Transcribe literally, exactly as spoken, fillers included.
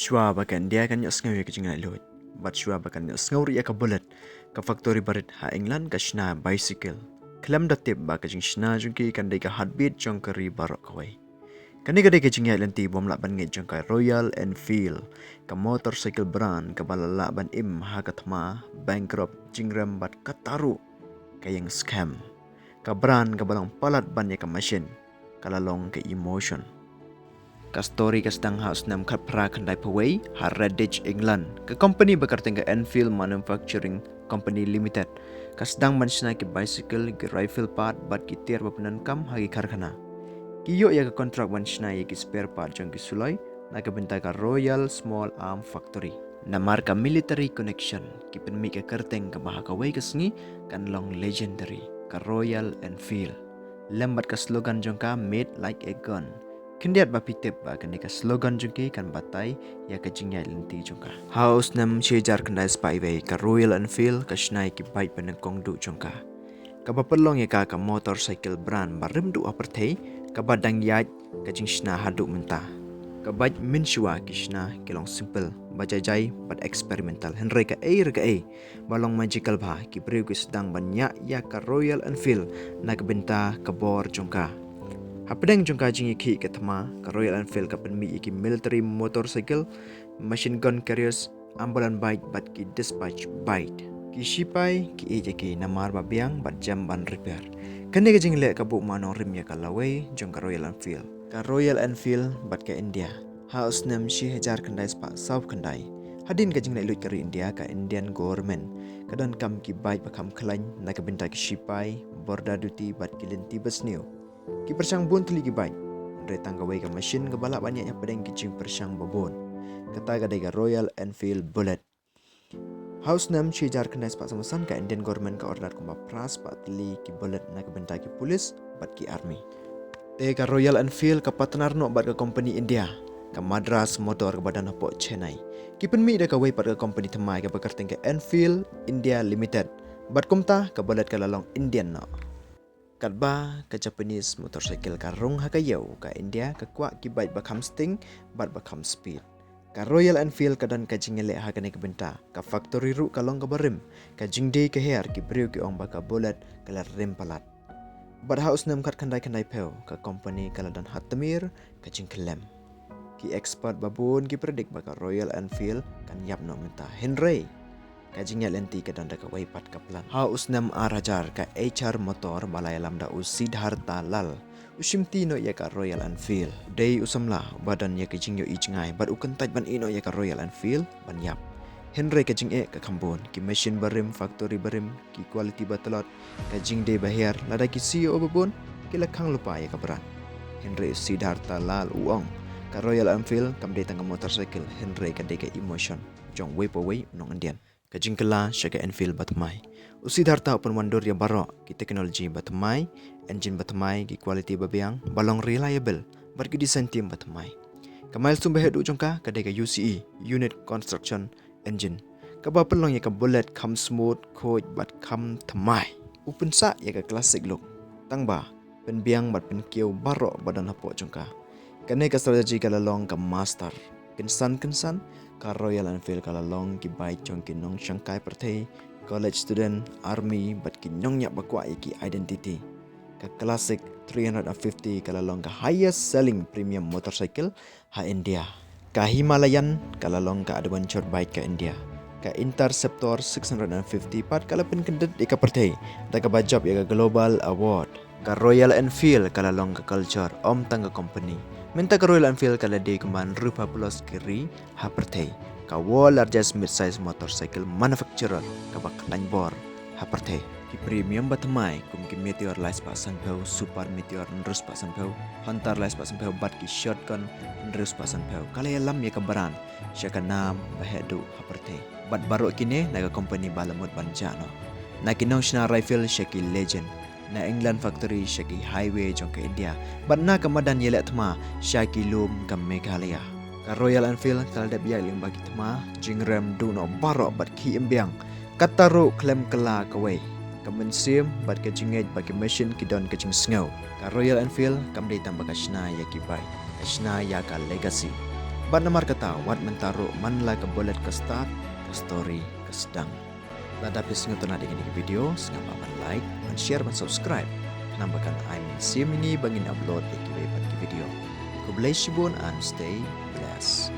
Shuwa ba ka India kan ïohsngew ïa ka jinglaitluid, bad shuwa ba kan ïohsngew ruh ïa ka Bullet, ka factory barit ha England ka shna bicycle. Khlem da tip ba ka jingshna jong ki kan dei ka heartbeat jong ka ri baroh kawei. Kane ka dei ka jingïaid lynti bym lah ban ngeit jong ka Royal Enfield, ka motorcycle brand kaba la lah ban im ha ka thma, bankrupt, jingrem bad kata ruh ka ïing skhem. Ka brand kaba long palat ban ïa ka machine, ka la long ka emotion. Ka story ka sdang ha u snem khatphra khyndai phew wei ha Redditch, England. Ka company ba kyrteng ka Enfield Manufacturing Company Limited ka sdang ban shna ki bicycle, ki rifle pad bad ki tiar ba pyndonkam ha ki karkhana. Ki ïoh ïa ka kontrak ban shna ïa ki spare part jong ki suloi na ka bynta ka Royal Small Arm Factory. Namar ka military connection, ki pynmih ka kyrteng kaba ha kawei ka sngi kan long legendary, ka Royal Enfield. Lem bad ka slogan jong ka, "Made like a gun." Khyndiat ba phi tip ba kane ka slogan jong ki kan batai ïa ka jingïaid lynti jong ka. Ha u snem shi hajar khyndai spah wei, ka Royal Enfield ka shna ïa ki bike ba nyngkong duh jong ka, kaba pynlong ïa ka ka motorcycle brand ba rim duh ha pyrthei, kaba dang ïaid ka jingshna haduh mynta. Ka bike mynshuwa ki shna ki long simple, ba jai jai bad experimental, hynrei kaei re kaei ba long magical bha, ki briew ki sdang ban ñiah ïa ka Royal Enfield na ka bynta ka bor jong ka. Hapdeng jong ka jingïakhih ka thma, ka Royal Enfield ka pynmih ïa ki military motorcycle, machine gun carriers, ambulance bike bad ki dispatch bike. Ki shipai ki ïeit ïa ki namar ba biang bad jem ban repair. Kane ka jingleh ka buh mano rim ïa ka lawei jong ka Royal Enfield, ka Royal Enfield bad ka India. Ha u snem shi hajar khyndai spah saw khyndai, hadien ka jinglaitluid ka ri India, ka Indian government ka donkam ki bike ba kham khlaiñ na ka bynta ki shipai, border duty bad ki lynti ba sniew. Ki pyrshang bun tylli ki bike, hynrei tang kawei ka machine kaba lah ban ñiah hapdeng ki jingpyrshang ba bun. Kata ka dei ka Royal Enfield Bullet. Ha u snem shi hajar khyndai spah saw san, ka Indian government ka order kumba phra spah tylli ki Bullet na ka bynta ki police bad ki army. Te ka Royal Enfield ka partner noh bad ka company India, ka Madras Motor kaba don hapoh Chennai. Ki pynmih da kawei pat ka company thymmai kaba kyrteng ka Enfield India Limited. Bad kumta ka Bullet ka la long Indian noh. Katba ka Japanese motorcycle ka rung ha ka ïew, ka India ka kwah ki bike ba kham sting bad ba kham speed. Ka Royal Enfield ka don ka jingïaleh ha kane ka bynta, ka factory ruh ka long kaba rim, ka jingdie ka her, ki briew ki ong ba ka Bullet ka la rim palat. Bad ha u snem khatkhyndai khyndai phew, ka company ka la don ha tmier ka jingkhyllem. Ki expert ba bun ki predict ba ka Royal Enfield kan ïap noh mynta, hynrei ka jingïaid lynti ka don da kawei pat ka plan. Ha u snem ar hajar, ka Eicher Motor ba la ïalam da u Siddhartha Lal u shimti noh ïa ka Royal Enfield. U dei u samla ba don ïa ka jingïohi jngai bad u kyntait ban ïeh noh ïa ka Royal Enfield ban ïap. Hynrei ka jingeh ka kham bun, ki machine ba rim, factory ba rim, ki quality ba tlot, ka jingdie ba her, lada ki C E O ba bun ki la khang lypa ïa ka brand. Hynrei u Siddhartha Lal u ong, ka Royal Enfield kam dei tang ka motorcycle, hynrei ka dei ka emotion jong uwei pa uwei u nong Indian. Ka jingkylla sha ka Enfield ba thymmai. U Siddhartha u pynwandur ïa baroh ki technology ba thymmai, engine ba thymmai, ki quality ba biang, ba long reliable, bad ki design team ba thymmai. Ka milestone ba heh duh jong ka ka dei ka U C E, Unit Construction Engine, kaba pynlong ïa ka Bullet kham smooth, khuid bad kham thymmai. U pynsah ïa ka classic look, tangba pynbiang bad pynkiew baroh ba don hapoh jong ka. Kane ka strategy ka la long ka master. Kynsan kynsan, ka Royal Enfield ka la long ki bike jong ki nongshangkai pyrthei, college student, army bad ki nongñiah ba kwah ïa ki identity. Ka Classic three hundred fifty ka la long ka highest selling premium motorcycle ha India. Ka Himalayan ka la long ka adventure bike ka India. Ka Interceptor six hundred fifty pat ka la pynkyndit ïa ka pyrthei da kaba jop ïa ka Global Award. Ka Royal Enfield ka la long ka culture, ym tang ka company. Mynta ka Royal Enfield ka la dei kumba hynriewphew plus ki ri ha pyrthei. Ka world largest mid-size motorcycle manufacturer kaba khlaiñ bor ha pyrthei. Ki premium ba thymmai kum ki Meteor lai spah sanphew, Super Meteor hynriew spah sanphew, Hunter lai spah sanphew bad ki Shotgun hynriew spah sanphew ka la ïalam ïa ka brand sha ka nam ba heh duh ha pyrthei. Bad baroh kine na ka company ba la mut ban jah noh. Na ki nongshna rifle sha ki legend, na England factory sha ki highway jong ka India, bad na ka madan ïaleh thma sha ki lum ka Meghalaya. Ka Royal Enfield ka la dep ïaid lyngba ki thma, jingrem duh noh baroh bad khih ym biang. Kata ruh khlem kylla kawei, ka mynsiem bad ka jingngeit ba ki machine ki don ka jingsngew. Ka Royal Enfield kam dei tang ba ka shna ïa ki bike, ka shna ïa ka legacy. Bad namar kata, wat mynta ruh man la ka bullet ka start, ka story ka sdang. Lada phi sngewtynnat ïa kane ka video, sngewbha ban like, ban share, ban subscribe. Namar kan ai mynsiem ïa ngi ba ngin upload ïa kiwei pat ki video. Khublei shibun and stay blessed.